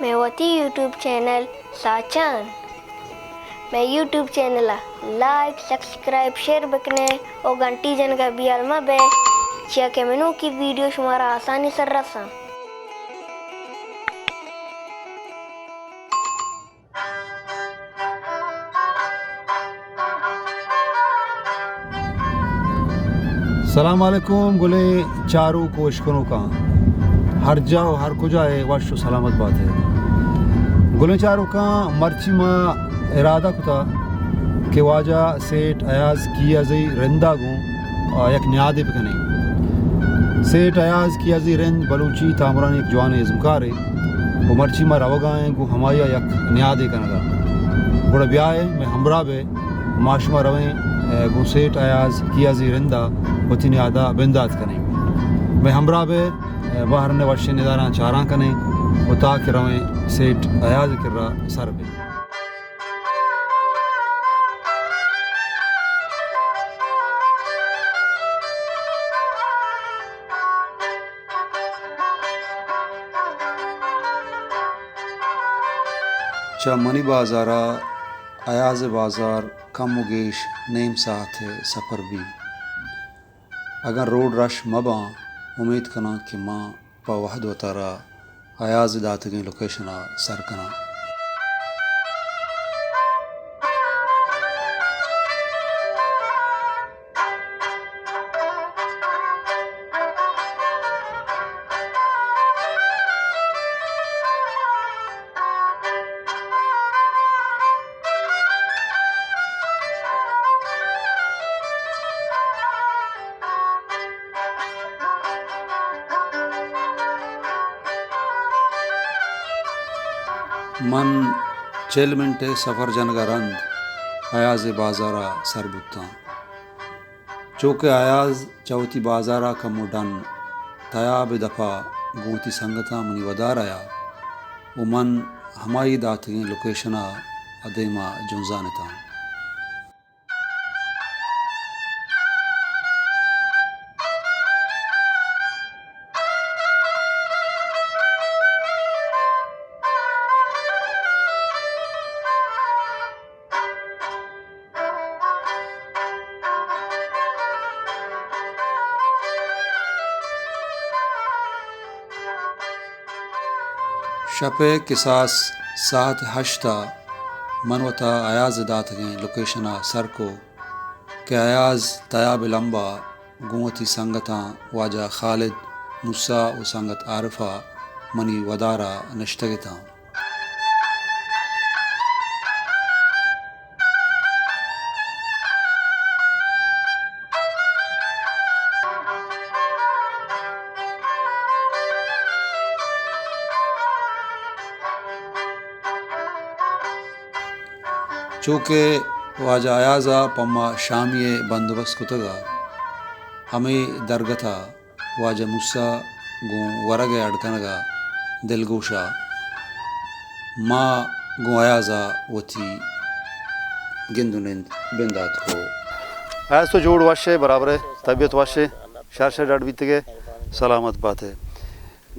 مئے وتی YouTube channel ساچان۔ مئے یوٹیوب چینل ءَ لائک، سبسکرائب، شیئر بکنے او گھنٹی جنگا بیال مہ بے، چیا کہ منوکی ویڈیو شمارا آسانی سر رساں۔ سلام علیکم گلیں چاروک و اشکنوکاں، ہر جا و ہر کجا ئے وش و سلامت بات ئے۔ گلیں چاروکاں، مرچی ما ارادہ کتا کہ واجہ سیٹھ ایاز کیازئی رندا گوں آ، یک نیادے بکنیں۔ سیٹھ ایاز کیازئی رند بلوچی تامرانی یک جوانیں ازمکارے و مرچی ما روگا ایں گوں ہمائی ءَ یک نیادے کنگا۔ گڑا بیائے مئے ہمراہ بے، ما شما رویں، اے، گوں سیٹھ ایاز کیازئی رندا وتی نیادا بندات کنیں۔ مئے ہمراہ بے، اے، بہرن وشیں نداراں چاراں کنیں و تاکہ رویں سیٹھ ایاز کرا سر بے۔ چہ منی بازارا ایاز بازار کم و گیش نیم ساعت سفر بی۔ اگاں روڈ رش مہ باں، امیت کناں کہ ما پہ وہد وتارا ایاز داتگیں لوکیشن ءَ سر کناں۔ من چل منٹ ءِ سفر جنگ ءَ رند ایاز ءِ بازار ءَ سر بوتاں۔ چو کہ ایاز چہ وتی بازار ءَ کمو ڈن تیاب ءِ دپ ءَ گوں وتی سنگتاں منی ودار ءَ آیا و من ہمائی داتگیں لوکیشن ءَ دیما جنزان اتاں۔ شپ ءِ کساس ساعت ہشت ءَ من وتا ایاز ءِ داتگیں لوکیشن ءَ سر کو کہ ایاز تیاب ءِ لمب ءَ گوں وتی سنگتاں واجہ خالد، موسی و سنگت عارف ءَ منی ودار ءَ نشتگ اتاں۔ چو کہ واجہ ایاز ءَ پہ ما شامی ءِ بندوبست کتگ ءَ، ہمے درگت ءَ واجہ موسی گوں ورگ ءِ اڈ کنگ ءَ دلگوش ءَ، ما گوں ایاز ءَ وتی گند و نند بندات کو۔ ایاز تو جوڑ وش ئے، برابر ئے، طبیعت وش ئے، شر شر ڈڈ بیتگ ئے، سلامت بات ئے۔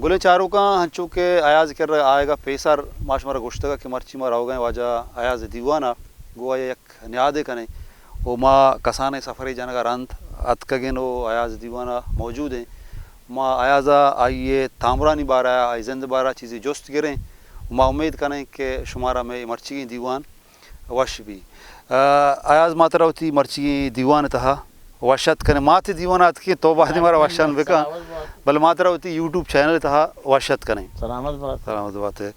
گلیں چاروکاں، ہنچو کہ ایاز کرا آیگ ءَ پیسر ما شمارا گوشتگ کہ مرچی ما روگ ءَ ایں واجہ ایاز ءِ دیوان ءَ، گوں آئی ءَ یک نیادے کنیں و ما کسانیں سفرے جنگ ءَ رند اتکگ ایں و ایاز دیوان ءَ موجود ایں۔ ما ایاز ءَ آئی ءِ تامرانی بارہ ءَ، آئی ءِ زند ءِ بارہ ءَ چیزے جست گریں و ما امیت کنیں کہ شمارا مئے مرچیگیں دیوان وش بی۔ ءُ ایاز، ما ترا وتی مرچیگیں دیوان ءِ تہا وش اتک کنیں۔ ما تئی دیوان ءَ اتکیں، تو باید مارا وشان بکن، بلے ما ترا وتی یوٹیوب چینل ءِ تہا وش اتک کنیں۔ سلامت بات۔ سلامت بات ئے۔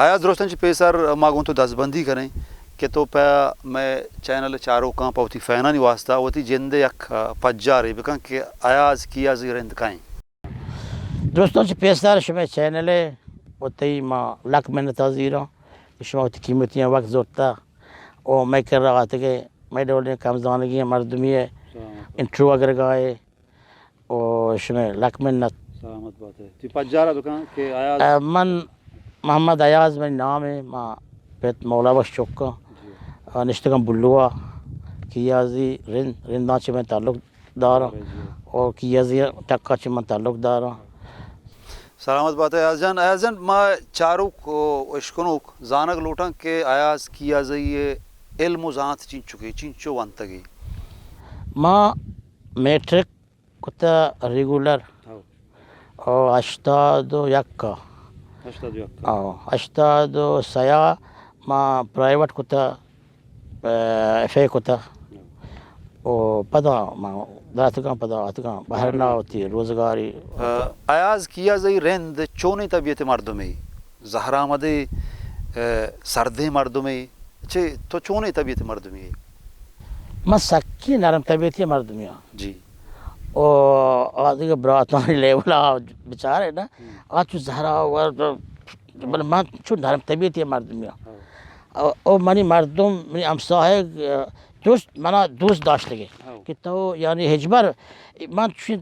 ایاز، درستاں چہ پیسر ما گوں تو دزبندی کنیں کہ تو پہ مئے چینل ءِ چاروکاں، پہ وتی فینانی واسطہ وتی جند ءِ یک، آ، پجارے بکن کہ ایاز کیازئی رند کئے ایں۔ درستاں چہ پیسر شمئے چینل ءَ وتی ما لک منت ءَ زیراں کہ شما وتی قیمتی وقت زرتہ و مئے کرا آتکے، مئے ڈولیں کم زانگیں مردمے ءِ انٹرویو ءَ گرگا ئے و شمئے لک منت۔ سلامت بات ئے۔ تئی پجار ءَ بکن کہ ایاز۔ ءُ من محمد ایاز منی نام ایں، ما پت مولا بخش چک آں۔ جی۔ ءُ نشتگاں بلو ءَ، کیازئی رند، رنداں چہ من تعلق داراں۔ جی۔ ءُ کیازئی ٹک ءَ چہ من تعلق داراں۔ سلامت بات ئے ایاز جان۔ ایاز جان، ما چاروک و اشکنوک زانگ لوٹاں کہ ایاز کیازئی ءِ علم و زانت چینچکے، چینچو ونتگے؟ ما میٹرک کتہ ریگولر۔ ہو۔ او ہشتاد و یک ءَ۔ ہشتاد و یک ءَ۔ او ہشتاد و سئے ءَ ما پرائیویٹ کتہ، ایف اے کتہ۔ ہو۔ او پدا ما دراتکاں، پدا آتکاں بہر نا وتی روزگاری۔ ایاز کیازئی رند چونیں طبیعت مردمے؟ زہرآمدیں، سردیں مردمے؟ چے تو چونیں طبیعت مردمے؟ من سکی نرم طبیعتی مردمے آں۔ جی۔ او آ دگہ براتانی لیول ءَ بچارے نا، ہم۔ آ چو زہرا ور، بلے من چو نرم طبیعتی مردمے آں۔ ہاں۔ او، او منی مردم، منی ہمساہگ، درست منا دوست داشتگے، ہاں۔ کہ تو یعنی ہچبر، من چوشیں،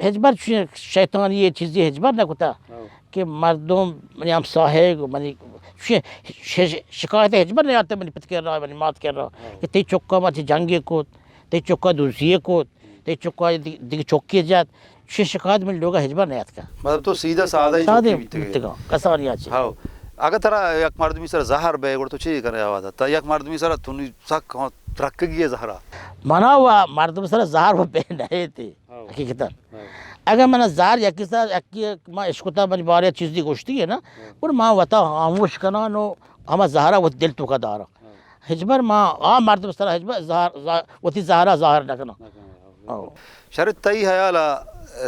ہچبر چوشیں شیطانی چیزی ہچبر نہ کتا۔ ہاں۔ کہ مردم منی ہمساہگ، منی چوشیں ش-، ش-، شکایت ہچبر نیارتہ منی پت کرا، منی مات کرا، ہاں۔ کہ تئی چکا ما چی جنگے کت، تئی چکا دزیے کت، تئی چکا دی-، دگہ چکے جت، چی شکایت منی لوگا ہچبر نیاتکا۔ مطلب تو سیدھا سادہ ہی سادہ چکے بیتگے۔ بیتگا، کسانیا چی۔ ہاں۔ اگہ ترا یک مردمی سر زہر بے گڑ تو چی کنے آواز؟ تا یک مردمی سر تو نی سک ترکگی ہے زہرا۔ منا و مردم سر زہر و بے نہیں تھی۔ ہاں۔ حقیقتاً۔ ہاں۔ اگہ من زہر یکی سر، یکی ما اشکتا منی بارے چیزی گوشتی ہے نا، ہاں۔ اور ما وتا خاموش کنان و ہما زہرا وت دل توکا دارا۔ ہاں۔ ہچبر ما آ مردم سرا ہچبر زہر، زہر، وتی زہرا ظاہر نہ کناں۔ نہ کناں، ہاں۔ او۔ شر تئی حیالا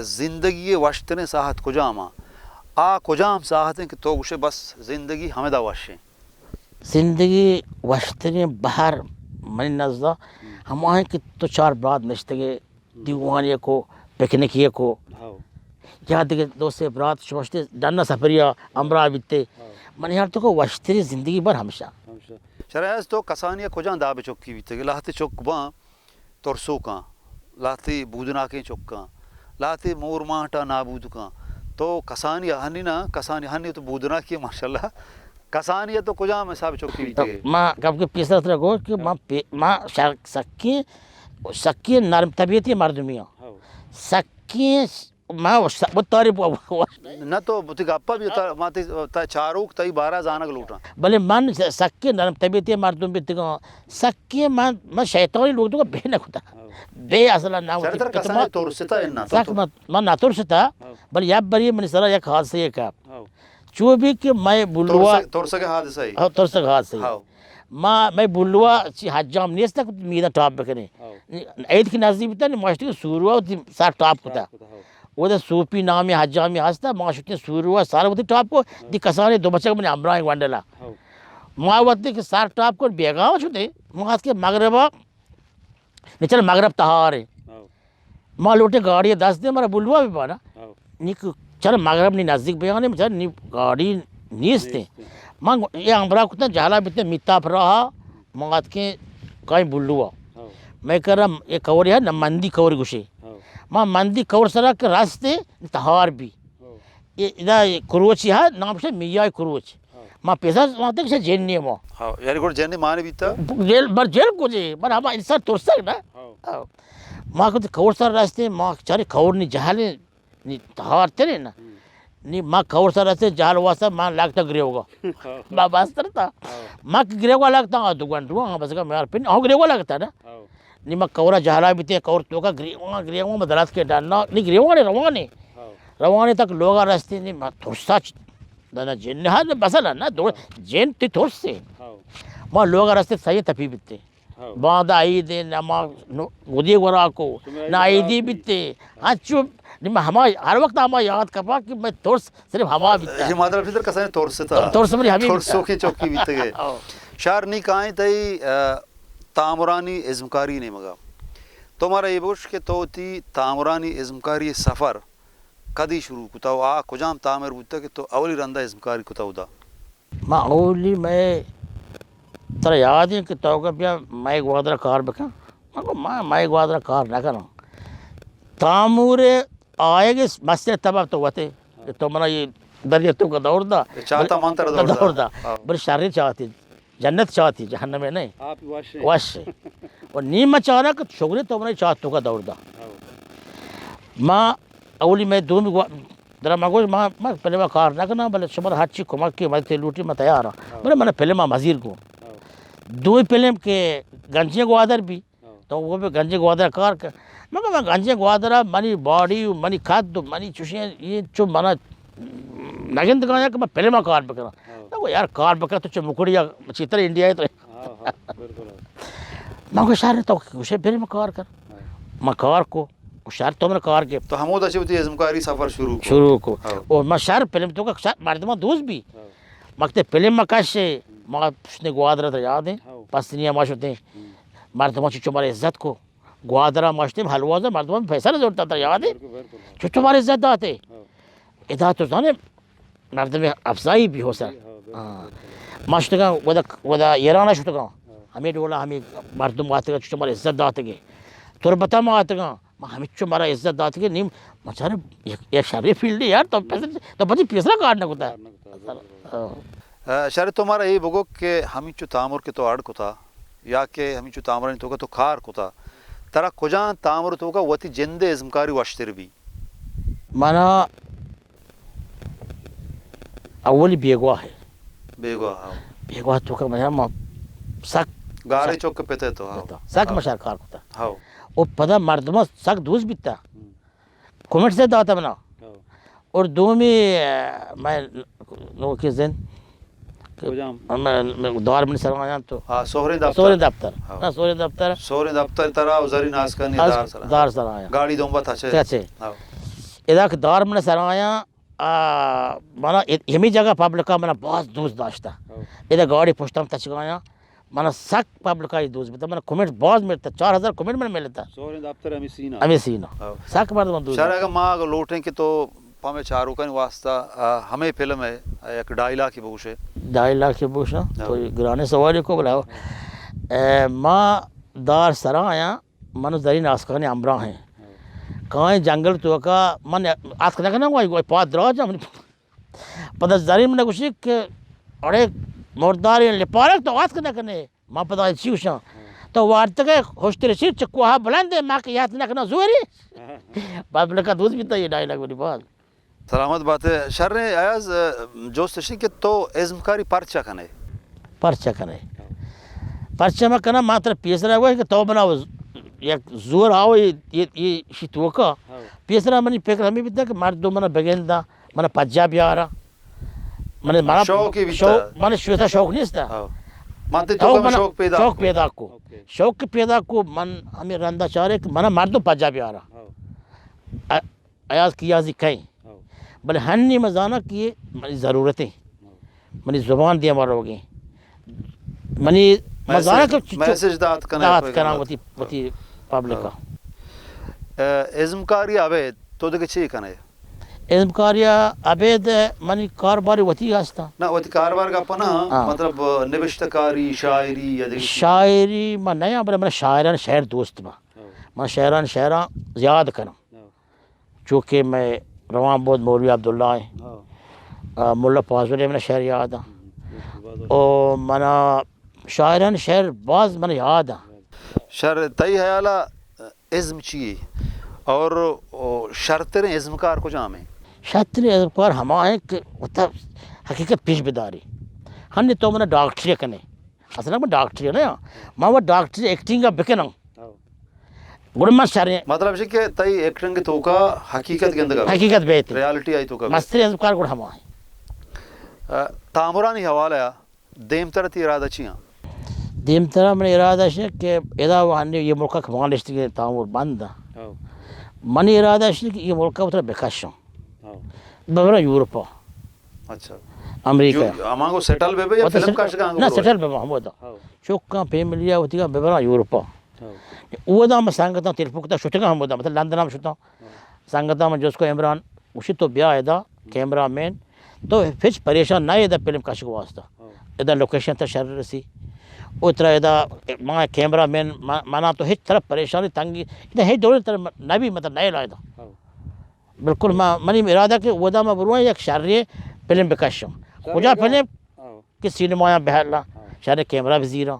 زندگی وشتریں ساعت کجام آ؟ آ کجام ساعت ہیں کہ تو گوشے بس زندگی ہمدا وش ہیں؟ زندگی وشتریں بہر منی نزدا ہم۔ ہما ہیں کہ تو چار برات نشتگے دیوانے کو، پکنکے کو۔ ہاؤ۔ یا دگہ دوستے برات شمشتے ڈنا سفریا ہمراہ بیتے۔ ہاؤ۔ من یار تو کو وشتری زندگی بر ہمشہ۔ ہمشہ۔ شر ایاز تو کسانی کجان داب چکی بیتے کہ لہتے چک باں ترسوکاں، لہتے بودناکیں چکاں، لہتے مور ماہٹا نابود کاں۔ تو کسانی ہنی نا، کسانی ہنی تو بودناکی ماشاءاللہ۔ کسانی تو کجام حساب چکی بیتے؟ ما گپ کے پیسر ترا گوش کہ ما پی-، ما شر-، سکی سکیں نرم طبیعتی مردمی آں۔ ہاؤ۔ سکیں س-، ما وش-، وت تعریف و-، و-، نہ تو وتی گپا بھی تا-، ما تی-، تا چاروک تئی بارا زانگ لوٹاں۔ بلے من س-، سکیں نرم طبیعتی مردم بیتگاں۔ سکیں من، من شیطانی لوگ تو بے نہ کتا۔ ہاؤ۔ بے اصلا نہ سر وتی تر کسانے ترستا ہے نا تو سک تو؟ من، من نہ ترستا، ہاؤ۔ بلے یک بری منی سرا یک حادثہ کا۔ ہاؤ۔ چو بھی کہ مئے بلوا ترسگ، ترسگ حادثہ ہے۔ ہاں، ترسگ حادثہ ہے۔ ہاؤ۔ ما، مئے بلوا چی حجام نیست کہ میدان ٹاپ بکنے۔ ہاؤ۔ عید کی نزدیک بیتا، نی ماشتی سوروا وتی سر ٹاپ کتا۔ ٹاپ کتا، ہاؤ۔ اودا سوپی نامی حجامی ہستا، ما شتیں سوروا سر وتی ٹاپ کو، ہاؤ۔ دی کسانے دو بچک منی ہمراہ گونڈلا۔ ہاؤ۔ ما وقتی کہ سر ٹاپ کو بیگاہ شتے، ما ہست کہ مغربا نی چل مغرب تہار ہے۔ ہاؤ۔ ما لوٹے گاڑی دست دے، مارا بلوا بھی بانا۔ ہاؤ۔ نی کہ چل مغرب نی نزدیک بیانے، چل نی گاڑی نیست ہے۔ نیست ہے۔ من یہ امرا کتن جہلا بیتے میتا پراہا، مات کے کائیں بلوا۔ ہاؤ۔ میں کرا یہ کوری ہے نا مندی کور گوشے۔ ہاؤ۔ ما مندی کور سرا کہ راستے تہار بھی۔ ہاؤ۔ یہ ادا کروچی ہے، نام سے میاں کروچ۔ ہاں۔ ما پیسر وانتے کہ جنی ما۔ ہاں، یعنی گڑ جنی مانی بیتا؟ جیل، بر جیل کو جی، بر ہما انسان ترسگ نا۔ ہاں۔ ہاں۔ ما کت کور سر راستے، ما چارے کور نی جہل نی تہار ترے نا۔ ہم۔ نی ما کور سر راستے جہل واسطہ ما لگتا گریوگا۔ ہاں۔ ما باستر تا۔ ہاں۔ ما کہ گریوگا لگتا، آ دو گنڈو، ہاں، بس کا میار پن، آ گریوگا لگتا نا۔ ہاں۔ نی ما کورا جہلا بیتے، کور توکا گریوان، گریوان ما درات کے ڈانا، نی گریوان روانے۔ ہاں۔ روانے تک لوگا رستے، نی ما ترسا چ-، دانا جن نہ، بسلا نہ، دو ہاں۔ جن تی ترسے۔ ہاں۔ ما لوگا رستے سہی تپی بیتے۔ ہاں۔ باندا عید ہے، نہ ما نو-، گدی گورا کو، شما نہ عید عیدی بیتے۔ ہاں۔ ہاں، چو، نی ما ہما، ہر وقت ہما یاد کپا کہ میں ترس صرف ہما بیتا۔ یہ مادر فطر کسانے ترستا۔ ترس منی ہمیں بیتا۔ ترسو کے چوکی بیتے گئے۔ ہاں۔ شار نی کائیں تئی، آ، تامرانی ازمکاری نیمگا۔ تو مارا اے بوش کہ تو وتی تامرانی ازمکاری سفر کدی شروع کتا و آ کجام تامر بوتا کہ تو اولی رندا ازمکاری کتا اودا؟ ما اولی مئے ترا یاد ہے کہ تو کہ بیا مئے گوادر کار بکن۔ من گو ما مئے گوادر کار نہ کناں۔ تامور آئے گے مسجد تبا تو وتے۔ تو منا یہ دریا تو کا دور دا۔ چاہتا من ترا دور دا۔ دور دا۔ ہاں۔ بل شریں چاہتے۔ جنت چاتی، جہنم ء نہ۔ آپ وش ہے۔ وش ہے۔ و نی ما چارا کہ شگرے تو منی چات تو کا دور دا۔ ہاؤ۔ ما اولی مئے دومی گوا-، درا ما گوش، ما، ما فلم ءَ کار نہ کناں، بلے شما را ہرچی کمک کہ مدد لوٹی، ما تیار آں۔ ہاں۔ بلے من فلم ءَ مزیر گوں۔ ہاں۔ دوئیں فلم کہ گنجیں گوادر بی، ہاں۔ تو وہ بھی گنجیں گوادر کار کر۔ مگر من گنجیں گوادر ءَ منی باڈی و منی قد و منی چوشیں، یہ چو منا نگندگایا کہ من فلم ءَ کار بکناں۔ ہاں۔ تو یار کار بکن، تو چو مکڑی ءَ چیتر انڈیا ءَ تو۔ ہاں، ہاں، بالکل۔ من گوش، شر، تو گوشے فلم ءَ کار کر۔ ہاں۔ من کار کو۔ گوش، شر، تو من کار گپت۔ تو ہمودا چہ وتی ازمکاری سفر شروع کو۔ شروع کو۔ ہاں۔ او من شر فلم تو کا شر مردمان دوست بی۔ ہاں۔ وقتی فلم ما کشے، ما شتیں گوادر ترا یاد ایں۔ ہاں۔ پسنی ما شتیں۔ ہم۔ مردمان چو مارا عزت کو۔ گوادر ما شتیں ہلواز مردمان پیسہ نہ زورتا ترا یاد ایں۔ بالکل، بالکل۔ چو مارا عزت داتے۔ ہاں۔ ادا تو زانے مردم افزائی بی ہو سر۔ جی، ہاں، بالکل، ہاں۔ بالکل۔ ما شتگاں ودا، ودا ایران شتگاں۔ ہاں۔ ہمیں ڈولا ہمیں مردم آتگاں، چو مارا عزت داتگے۔ تربتا ما آتگاں، ما ہمچو مارا عزت داتگے، نیم مچارے یک، یک شرے فیلڈ یار، تو پیسر، تو پتی پیسرا کار نہ کتا۔ کار نہ کتا، بالکل۔ ہاں۔ آ، شر، تو مارا اے بگو کہ ہمینچو تامر کہ تو اڈ کتا یا کہ ہمینچو تامرانی توکا تو کار کتا، ترا کجام تامر توکا وتی جند ازمکاری وشتر بی؟ منا اولی بیگواہ ہے۔ بیگواہ، ہاں۔ بیگواہ توکا منا ما سک گارے سک چوک پتے تو، ہاں۔ پتا۔ سک ہاں۔ مشار کار کتا۔ ہاں۔ او پدا مردم سک دوست بیتا۔ ہم۔ کمنٹ سے داتا منا۔ ہاں۔ اور دومی، آ، میں نوکی زند۔ کجام؟ میں، میں دار منی سر آیاں تو۔ ہاں، سہریں دفتر۔ سہریں دفتر۔ ہاں۔ ہاں، سہریں دفتر۔ سہریں دفتر ترا و زرین آسکانی از دار سر۔ دار سر آیاں۔ گاڑی دنبا تھا چے؟ تھا چے۔ ہاں۔ ادا کہ دار منی سر آیاں، آ، منا اد-، ہمی جگہ پبلکا منا باز دوست داشتا۔ ہاں۔ ادا گاڑی پشتم تچگایاں۔ من سک پبلک ءَ دوست بیتا، من کمنٹ باز ملتا، چار ہزار کمنٹ من ملتا۔ سوریں دپتر ہمے سین ءَ۔ ہمے سین ءَ۔ ہاں۔ سک مردم دوست شر بیتا۔ اگہ ما اگہ لوٹیں کہ تو پہ ہمے چاروکانی واسطہ، آ، ہمے فلم ءِ یک ڈائیلاگے بگوشے۔ ڈائیلاگے بگوشاں؟ ہاں۔ تو گرانیں سوالے کو بلاؤ۔ ہاں۔ اے، ما دار سرا آیاں، من زرین آسکانی ہمراہ ایں۔ ہاں۔ کائیں جنگل توکا من آتک نہ کناں، گوئی، گوئی پاد دراج ءَ منی پدا زرین من گوشی کہ اڑے مرداریں لپارگ تو آتک نہ کنے۔ ما پدا چی گوشاں؟ تو وارتگ ئے ہشتر شیر چہ کوہ بلند ئے، ما کہ یات نہ کناں زوری۔ پبلک ءَ دوست بیتا یہ ڈائیلاگ بڑی باز۔ سلامت بات ئے۔ شریں ایاز، جوست اشی کہ تو ازمکاری پرچا کنے؟ پرچا کنے؟ پرچا ما کناں، ما ترا پیسرا گوش کہ تو بنا یک زور آؤ یہ، یہ، یہ شی توکا۔ ہاں۔ پیسرا منی فکر ہمیں بیتا کہ مردم منا بگندا، من پجا بیارا۔ من، من شوقی بیتا۔ شوق، من شوتا شوق نیستا۔ ہاں۔ من تے تو شوق کم من شوق پیدا شوق کو۔ پیدا کو۔ اوکے۔ شوق پیدا کو، من ہمیں رندا چارے کہ من مردم پجا بیارا۔ ہاں۔ ا-، ایاز کیازی کئیں۔ ہاں۔ بلے ہنی من زانا کہ یہ منی ضرورت ہے۔ ہاں۔ منی زبان دیما روگیں۔ منی من زانا کہ چ-، چ-، میسج دات کنے دات کوئی کنا گندا۔ وتی، وتی پبلک ءَ۔ ہاں۔ اے، ازمکاری ابید تو دگہ چی کنے؟ ازمکاری ءَ ابید منی کاربار وتی ہستا۔ نہ، وتی کاربار گپ نہ، ہاں۔ مطلب، نبشتہ کاری، شاعری یا دگہ چیز؟ شاعری من نہ، بلے من شاعران شعر دوست با۔ ہاں۔ من شاعران شعراں یاد کنم۔ ہاں۔ چونکہ میں روان بود مولوی عبداللہ ہیں۔ ہاں۔ آ، ملا فاضل ہے، من شعر یاد ہیں۔ ہم، ہم، بالکل۔ او منا شاعران شعر باز من یاد ہیں۔ شر تئی خیالا ازم چی ہے؟ اور، او، شرتریں ازمکار کجام ہیں؟ شرتریں ازمکار ہما ہیں کہ وتا حقیقت پیش بداری۔ ہنی تو منا ڈاکٹری کنے۔ اصلا من ڈاکٹری نہ آں۔ من وہ ڈاکٹری ایکٹنگ بکناں۔ ہاں۔ گڑا من شریں۔ مطلب چی کہ تئی ایکٹنگ توکا حقیقت گندگا بیت۔ حقیقت بیت۔ ریالٹی آئی توکا بیت۔ مستریں ازمکار گڑا ہما ہیں۔ آ، تامرانی حوالہ دیمتر تئی ارادہ چی آں؟ دیمترا من ارادہ اش کہ ادا و ہنی یہ ملک ءَ کہ ما نشتگیں تامر بند۔ ہاں۔ منی ارادہ اش کہ یہ ملک ءَ وترا بکشاں۔ ہاں۔ ببراں یورپ ءَ۔ اچھا۔ امریکہ۔ یو-، ہمانگو سیٹل بہ بے یا وت فلم سیٹ-، کشگا ہنگو نہ، بروئے؟ سیٹل بہ ہمودا۔ ہاں۔ چکاں فیملی ءَ وتیگا ببراں یورپ ءَ۔ ہاں۔ اودا من سنگتاں تلفون کتا شتگاں ہمودا، مطلب لندن ہم شتاں۔ ہاں۔ سنگتاں من جست کو عمران، گوشی تو بیا ادا، کیمرہ مین، تو ہچ پریشان نہ ادا فلم کشگ واسطہ۔ ہاں۔ ادا لوکیشن تا شر رسی۔ او ترا ادا ما کیمرہ مین، ما-، منا تو ہچ طرف پریشانی تنگی، ادا ہچ دور تر نبی مطلب نہ ادا۔ ہاں۔ بالکل ما، منی ارادہ کہ اودا ما برواں یک شریں فلم بکشاں۔ شر کجا اگاں فلم؟ ہاں۔ کہ سینمایاں بہلا، ہاں۔ شریں کیمرہ بزیراں۔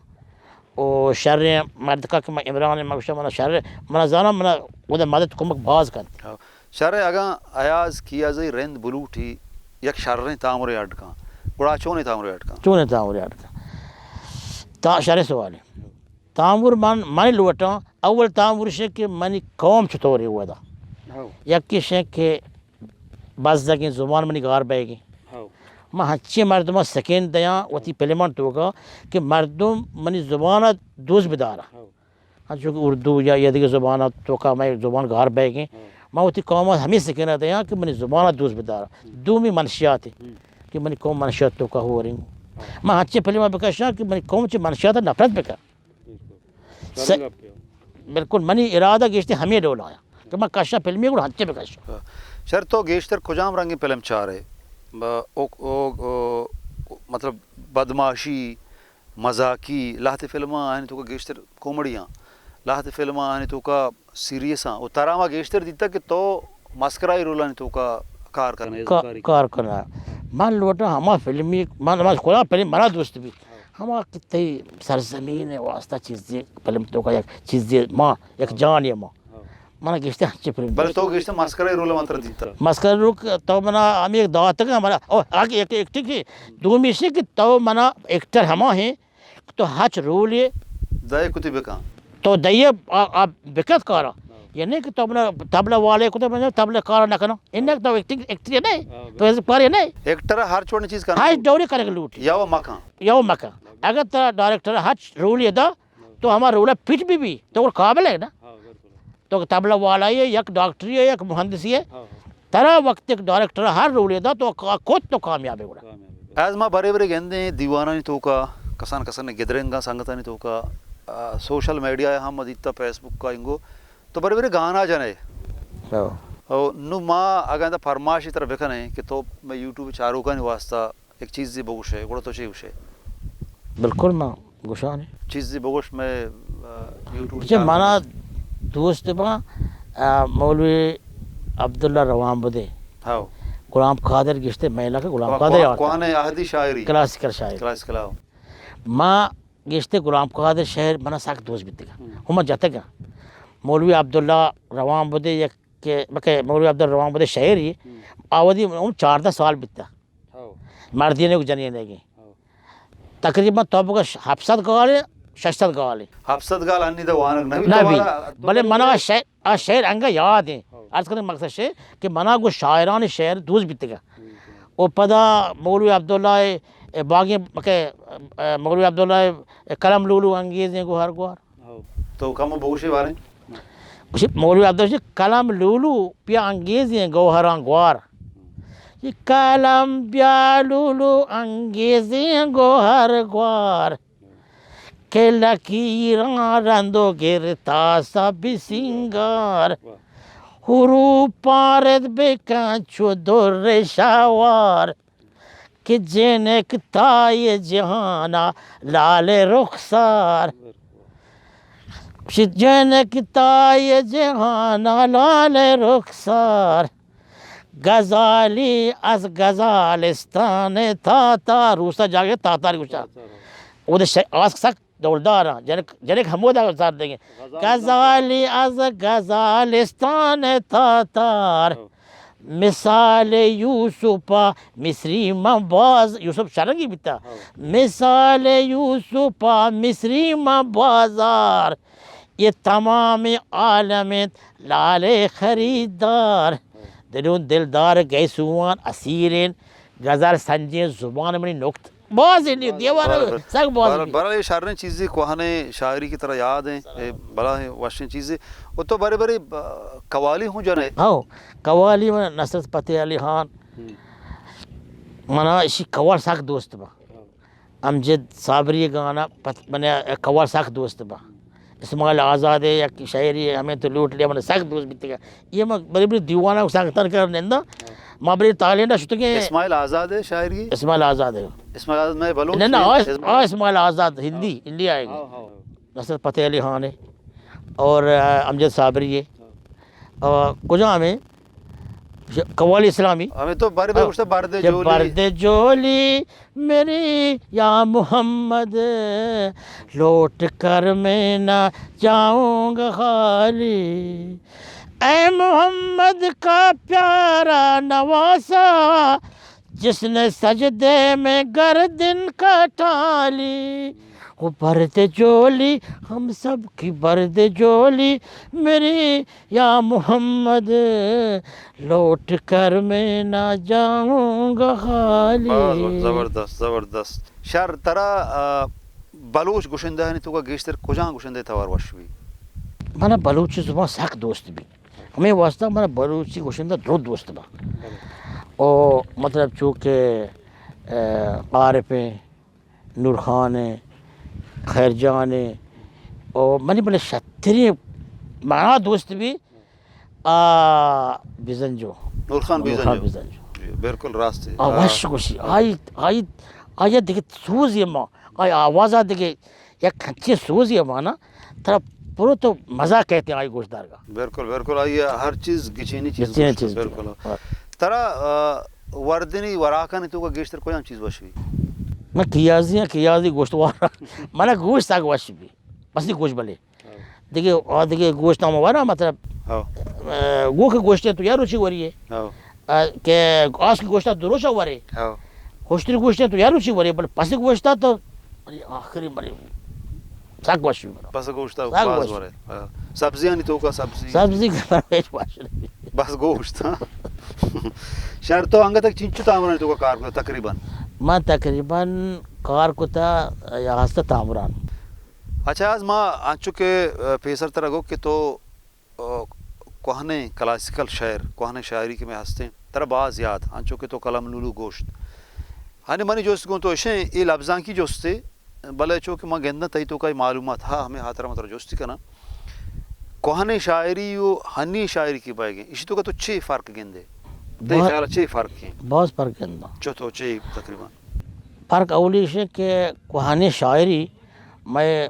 او شریں مردکا کہ من عمران، من گوشاں منا شر، منا زاناں منا اودا مدد کمک باز کنت۔ ہاں۔ شر اگاں ایاز کیازئی رند بلوٹی یک شریں تامرے اڈ کن، گڑا چونیں تامرے اڈ کن؟ چونیں تامرے اڈ کن؟ تا شریں سوالے۔ تامر من، من لوٹاں، اول تامر شے کہ منی قوم چطورے ودا۔ ہو۔ یکی شے کہ بزگیں زبان منی گار بیگیں۔ ہو۔ من ہنچیں مردماں سکین دیاں وتی فلمان توکا کہ مردم منی زبان دوست بدارا۔ ہو۔ انچو کہ اردو یا، یا دگہ زبان توکا مئے زبان گار بیگیں۔ ہو۔ من وتی قوم ہمیں سکین دیاں کہ منی زبان دوست بدارا۔ ہم۔ دومی منشیات ہم۔ کہ منی قوم منشیات توکا ہوریں۔ ہو۔ من ہنچیں فلمان بکشاں کہ منی قوم چہ منشیات نفرت بکن۔ بالکل۔ س-، شریں گپے۔ بالکل، منی ارادہ گیشتر ہمے ڈول آیا کہ من کشاں فلمی گڑا ہنچے بکشاں۔ شر تو گیشتر کجام رنگیں فلم چارے؟ ب-، او، او، او، مطلب بدماشی، مزاکی، لہتے فلماں آہانی توکا گیشتر کامیڈیاں، لہتے فلماں آہانی توکا سیریساں، و ترا ما گیشتر دیتا کہ تو مسکرائی رولانی توکا کار کنے، کا-، کاری کنے۔ کار کنا۔ من لوٹاں ہما فلمی، من، من خدا فلم منا دوست بی۔ ہما کہ تئی سرزمین واسطہ چیزے فلم توکا یک چیزے ما، یک جانے ما۔ ہاں۔ منا گیشتر ہنچیں فلم بلے دوست۔ تو گیشتر مسکرائی رول ما ترا دیتا۔ مسکرائی رول تو منا ہمیں یک داتگا منا، او، آگے یک ایکٹنگ کی، دومی شے کہ تو منا ایکٹر ہما ہیں، تو ہچ رولے دئے کتی بکن۔ تو دئے آ، آ بکت کارا۔ ہاں۔ یعنی کہ تو منا طبلہ والے کتے، منا طبلہ کارا نہ کنا۔ انک تو ایکٹنگ، ایکٹر نہیں۔ ہاں، تو ایسے پارے نہیں۔ ایکٹر ہر چوڑی چیز کنا۔ ہر ڈوری کرے لوٹ۔ یا وہ مکن۔ یا وہ مکن۔ اگر ترا ڈائریکٹر ہچ رولے دا، تو ہما رول فٹ بھی بھی، تو وہ قابل ہے نا۔ ہاں، بالکل۔ تو طبلہ والا ہے، یک ڈاکٹری ہے، یک مہندسی ہے۔ ہاں، ہاں۔ ترا وقت ایک ڈائریکٹر ہر رولے دا تو کا-، کت تو کامیاب ہے گڑا۔ کامیاب ہے۔ از ما برے برے گندیں دیوانانی توکا، کسان کسان گدرنگا سنگتانی توکا، آ، سوشل میڈیا ہم دیتا، فیس بک کا انگو، تو برے برے گانا جنے۔ ہاں۔ او نو ما اگاں دا فرمائشی ترا بکنیں کہ تو میں یوٹیوب چاروکانی واسطہ یک چیزے بگوشے، گڑا تو چے گوشے؟ بالکل، ما گوشانے۔ چیزے بگوش، میں، آ، یوٹیوب اچھا، چینل منا دوست با، آ، مولوی عبداللہ روان بدے۔ ہاؤ۔ غلام قادر گشتے، میں علاقہ غلام قادر کوہن، آتا۔ کوہن عہدی شاعری۔ کلاسیکل شاعری۔ Classical, how. ما گشتے غلام قادر شعر منا سک دوست بیتگا۔ ہم۔ ہما جتگا۔ مولوی عبداللہ روان بدے یک کہ، بکہ مولوی عبداللہ روان بدے شعری، ہم۔ آودی عمر چاردہ سال بیتا۔ ہو۔ مردینے کو جنینے کی۔ ہو۔ تقریباً تو بگش ہفت سد گالے، شش سد گالے۔ ہفت سد گال انی دا وانگ نہ بی، نہ تو بی۔ والا، تو بلے منا شعر، آ شعر انگا یاد ہیں۔ ہو۔ عرض کرنے مقصد شے کہ منا گو شاعران شعر دوست بیتگا۔ ہم۔ او پدا مولوی عبداللہ باغی، مکہ، مولوی عبداللہ قلم لولو انگیزیں گوہر گوار۔ ہو۔ تو کم بگوشے باریں۔ گوشی، مولوی عبدالرشید، قلم لولو بیا انگیزیں گوہراں گوار۔ یہ قلم بیا لولو انگیزیں گوہر گوار۔ کہ لکیراں رند و گرتا سب سینگار۔ واہ۔ حروف پارت بکن چو در شاوار۔ کہ جنک تای جہانا لال رخسار۔ جنک تای جہانا لال رخسار۔ غزالی از غزالستان تاتار۔ روسا جاگہ تاتار گوشا۔ اود ش-، آسک سک ڈولدار آں۔ جنک، جنک ہمودا سر دیں۔ غزال غزالی از غزالستان تاتار۔ ہو۔ مثال یوسف مصری من باز، یوسف شرنگی بیتا۔ ہو۔ مثال یوسف مصری من بازار۔ یہ تمام عالم لال خریدار۔ ہو۔ دلون دلدار گئے سوان اسیرین۔ غزال سنجیں زبان منی نکت۔ باز انت، دیوان بر-، سک باز بر-، انت۔ برحال یہ شریں چیزے، کوہنیں شاعری کہ ترا یاد ہیں، اے بلاہیں وشیں چیزے۔ و تو برے برے، آ، قوالی ہوں جنے؟ ہاں، قوالی من نصرت فتح علی خان، ہم۔ منا اشی قوال سک دوست با۔ ہاں۔ امجد صابری گانا پت-، من قوال سک دوست با۔ اسماعیل آزاد ءِ یک شاعری ہمیں تو لوٹ لیا، من سک دوست بیتگا۔ یہ ما بری بری دیوانا سنگتان کر نندا۔ ما بری تالینڈا شتگے۔ اسماعیل آزاد ءِ شاعری؟ اسماعیل آزاد ءِ۔ اسماعیل آزاد میں بلوچ نہ، نہ، نہیں؟ آ اس-، اسماعیل آ اسماعیل آزاد ہندی، ہاں۔ انڈیا ہے۔ ہاں، ہاں، ہاں۔ نصرت فتح علی خان ہے اور، آ، امجد صابری ہے۔ ہاں۔ اور کجا ہمیں قوالی اسلامی۔ ہمیں تو بر بر ہاں۔ گوشتا بر دے کہ جولی۔ بر دے جولی میری یا محمد، لوٹ کر میں نہ جاؤں گا خالی۔ اے محمد کا پیارا نواسا، جس نے سجدے میں گردن کٹا لی، وہ بھر دے جھولی، ہم سب کی بھر دے جھولی، میری یا محمد، لوٹ کر میں نہ جاؤں گا خالی۔ بس، بس، زبردست، زبردست۔ شر، ترا، آ، بلوچ گشندہانی توکا گیشتر کجام گشندہ توار وش بی؟ منا بلوچی زبان سک دوست بی۔ ہمے واسطہ منا بلوچی گشندہ درو دوست با۔ او مطلب چو کہ، آ، عارف ایں، نور خان ایں، خیر جان ایں، او منی بلے شتریں منا دوست بی، آ، بزنجو۔ نور خان نور خان بزنجو۔ بزنجو۔ جی، بالکل راست ہے۔ آ، آ، وش گوشی۔ آئی، آئی، آئی دگہ سوزی ما، آئی آوازا دگہ یک انچیں سوزی ما نا، ترا پرو تو مزا کئیت آئی گوشدارگا۔ بالکل، بالکل، آئی ہر چیز گچینی چیز گچینی گوشت، چیز بالکل۔ ہاں۔ ترا، آ، وردنی وراکانی توکا گیشتر کجام چیز وش بی؟ من کیازی ہاں، کیازی گوشت وارا۔ منا گوشت سک وش بی۔ بس نی گوشت بلے۔ ہاں۔ دگہ، آ دگہ گوشت ہم ورا، مطلب، ہاں۔ آ، گوک گوشت تو یا روچی وری ہے۔ ہاں۔ آ، کہ آس کی گوشت دو روچ ورے۔ ہاں۔ ہوشتری گوشت تو یا روچی وری، بل پس گوشت تو، ارے آخری مرے، سک وش بی۔ پس گوشت سک باز وش۔ ورے۔ ہاں۔ سبزیانی توکا سبزی۔ سبزی کا ہیچ وش نہ بی۔ بس گوشت، ہاں۔ شر، تو انگت تک چنچو تامرانی توکا کار کتا تقریباً؟ من تقریباً کار کتا یا ہست تامران۔ اچھا، آز ما انچو کہ، آ، پیسر ترا گو کہ تو، آ، کوہنیں کلاسیکل شاعر، کوہنیں شاعری کہ مئے ہستیں، ترا باز یات، انچو کہ تو قلم لولو گوشت۔ ہنی منی جست گوں تو اشیں، اے لبزانکی جستے، بلے چو کہ من گنداں تئی توکا اے معلومات ہا، ہمے ہاترا من ترا جستی کناں۔ کوہنیں شاعری و ہنی شاعری کہ بئیگیں، اشی توکا تو چے فرق گندے؟ تئی بہت، خیال چے فرق ہیں؟ باز فرق گنداں۔ چو تو چے تقریباً؟ فرق اولی اشیں کہ کوہنیں شاعری مئے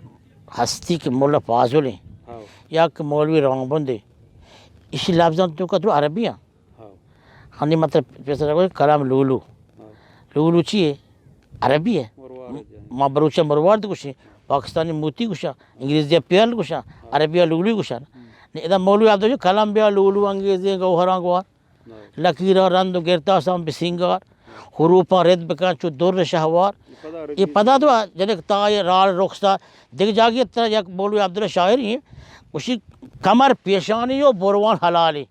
ہستی کہ ملا فاضل ایں، ہاں۔ یا کہ مولوی رامبند ایں، اشی لبزان توکا درو عربی ایں۔ ہاں۔ ہنی مطلب پیسر گوشت کلام لولو۔ ہاں۔ لولو چی ہے؟ عربی ہے۔ مروارد یعنی۔ ما بلوچا مروارد گوشیں، پاکستانی موتی گوشاں، انگریزی پیرل گوشاں، ہاں۔ عربی لولو گوشاں۔ ہم۔ نی ادا مولوی عبدالجلیل کلام بیا لولو انگیزیں گوہراں گوار۔ ہاں۔ لکیراں رند و گرتاساں بسینگار۔ حروفاں رد بکن چو در شہوار۔ اے پدا عربی اے پدا ہے۔ تو جنک تائی رال رخسار۔ دگہ جاگے ترا یک مولوی عبداللہ شاعری ہیں۔ گوشی کمر پیشانی و بروان حلالی۔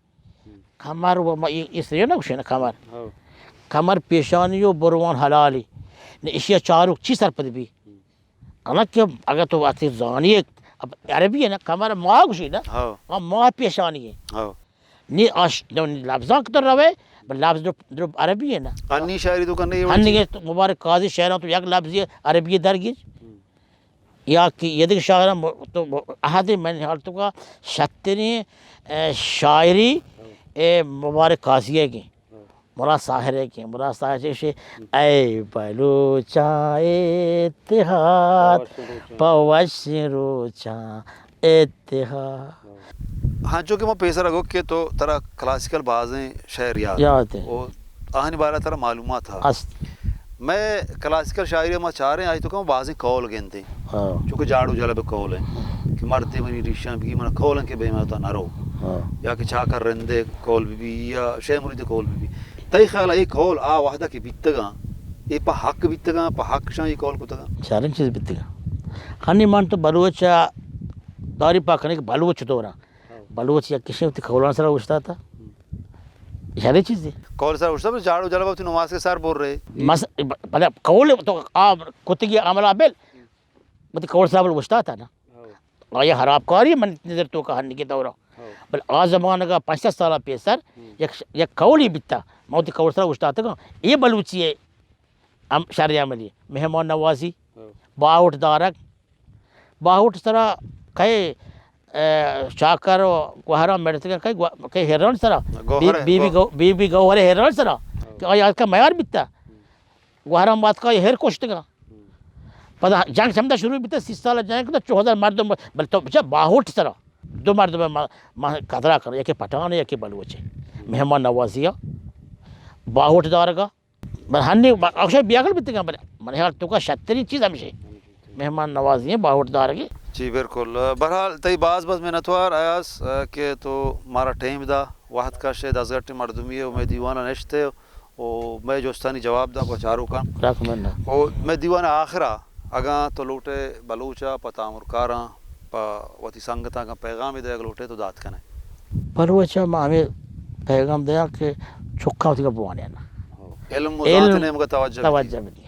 کمر و ما ای، ای سرے نہ گوشے نا کمر۔ ہاں۔ کمر پیشانی و بروان حلالی۔ نہ اشیا چاروک چی سرپد بی؟ ہاں۔ انا کہ اگر تو وقتی زانی، اب عربی ہے نا، کمر ما گوشی نا۔ ہاں۔ ہاں، ما پیشانی ہے۔ ہاں۔ نی اش، نو نی لبزاں کہ تو روے، بل لبز درو، درو عربی ہے نا۔ ہنی شاعری توکا نہیں ہنی ہوتی۔ کہ تو مبارک قاضی شعراں تو یک لبزی عربی درگیج۔ ہاں۔ یا کہ یہ دگہ شاعراں م-، تو م-، احد من حال توکا شتریں، اے، شاعری، اے، مبارک قاضی ئیگیں، مراد ساحر ئیگیں، مراد ساحر چیشے، اے بلوچاں اتحاد، پہ وشیں روچاں اتحاد۔ ہاں، چونکہ ما پیسر گو کہ تو ترا کلاسیکل بازیں شعر یاد یاد ہیں۔ او آہانی بارہ ترا معلومات ہا۔ است۔ مئے کلاسیکل شاعری ما چاریں، آئی توکا ما بازیں قول گندیں۔ ہاں۔ چونکہ جاڑو جلب قول ہیں کہ مردے منی ریشاں بگی من قول ہیں کہ بے ماتا نہ رو۔ ہاں۔ یا کہ چاکر رندے قول بی بی یا شے مرید قول بی بی۔ تئی خیال اے قول آ وحدہ کہ بیتگاں، اے پہ حق بیتگاں، پہ حق شاں اے قول کتگاں؟ چاریں چیز بیتگاں۔ ہنی من تو بلوچ داری پاکنے کہ بلوچ دورا۔ ہاں۔ بلوچ یک کشے وتی قولان سرا اوشتاتا۔ ہم۔ شریں چیزے۔ قول سرا اوشتا، بس جاڑو جلب وتی نماز کے سر بر رہے۔ مس-، ب-، بلے قول تو آ کتگی عملا بل، وتی قول سرا بل اوشتاتا نا۔ ہاں۔ آیا خراب کاری من نظر توکا ہنگی دورا۔ ہاں۔ بل آ زمانگا پنچ سد سالا پیسر ہم۔ یک ش-، یک قولی بیتا۔ ما وتی قول سرا اوشتاتگاں۔ اے بلوچی ہے۔ ام-، شر عملی، مہمان نوازی، ہاں۔ باہوٹ دارگ، باہوٹ سرا کئے، اے، چاکر و گوہراں مڑتگاں، کئے گو-، کئے ہیران سرا، گوہر بی-، ہے، بی بی گو-، گو-، بی بی گوہر ہیران سرا، ہاں۔ کہ آئی آتکا میار بیتا، ہم۔ گوہراں ماتکا اے ہیر کشتگاں۔ ہم۔ پدا جنگ چمدا شروع بیتا، سی سال جنگ کتا، چو ہزار مردم، بل تو بچا باہوٹ سرا، دو مردم ما، ما قدرا کر، یکی پٹھان ہے، یکی بلوچ ہے۔ ہم۔ مہمان نوازی، باہوٹ دارگا، بل ہنی ب-، اکشے بیاگل بیتگاں، بل من حال توکا شترین چیز ہمیشے۔ مہمان نوازی ہیں، باہوٹ دارگی۔ جی بالکل۔ بہرحال تئی باز باز منتوار ایاز، آ، کہ تو مارا ٹائم دا، وہد کشے، دزگٹیں مردمی ئے و مئے دیوان ءَ نشتے و مئے جستانی جواب دا گوں چاروکاں۔ لاکھ منت۔ و مئے دیوان ءِ آخرا اگاں تو لوٹے بلوچ ءَ پہ تامرکاراں، پہ وتی سنگتاں اگاں پیغامے دئیگ لوٹے تو دات کنئے۔ بلوچ ءَ ما ہمے پیغام دیاں کہ چکاں وتی بوانین۔ علم و علم زانت ءِ نیمگا توجہ بدی۔ توجہ بدی۔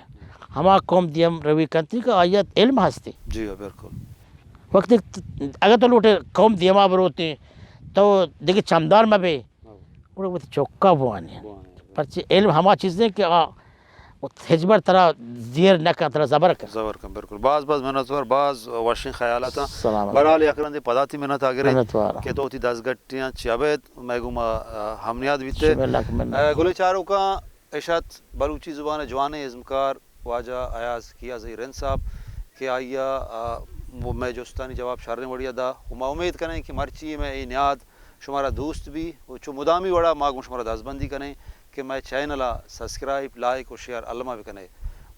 ہما قوم دیم روی کنتی کہ آئی ءَ علم ہستی۔ جی ہاں، بالکل۔ وقتی ت-، اگر تو لوٹے قوم دیما بروتے تو دگہ چمدار مبے۔ ہاں۔ گڑا وتی چکا بوانی۔ بوانی۔ پرچہ علم ہما چیز نہیں کہ آ ہچبر ترا زیر نہ کن، ترا زبر کن۔ زبر کن، بالکل۔ باز باز منتوار، باز وشیں خیالاتاں۔ سلامت۔ بہرحال یک رندے پدا تئی منت آگرے منتوار۔ کہ تو وتی دزگٹیاں چہ ابید مئے گوما، آ، ہمنیاد بیتے۔ شمئے لک منت۔ آ، گلیں چاروکاں، اش ات بلوچی زبان ءِ جوانیں ازمکار واجہ ایاز کیازئی رند صاحب کہ آئی ءَ، آ، مئے جستانی جواب شریں وڑیا دا و ما امید کنیں کہ مرچی مئے اے نیاد شمارا دوست بی و چو مدامی وڑا ما گوں شمارا دزبندی کنیں کہ مئے چینل ءَ سبسکرائب، لائک و شیئر الما بکنئے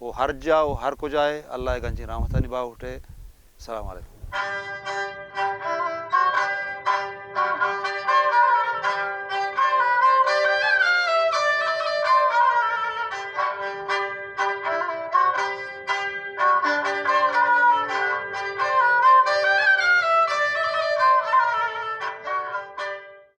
و ہر جا و ہر کجا ئے اللہ ءِ گنجیں رحمتانی باہوٹ ئے۔ السلام علیکم۔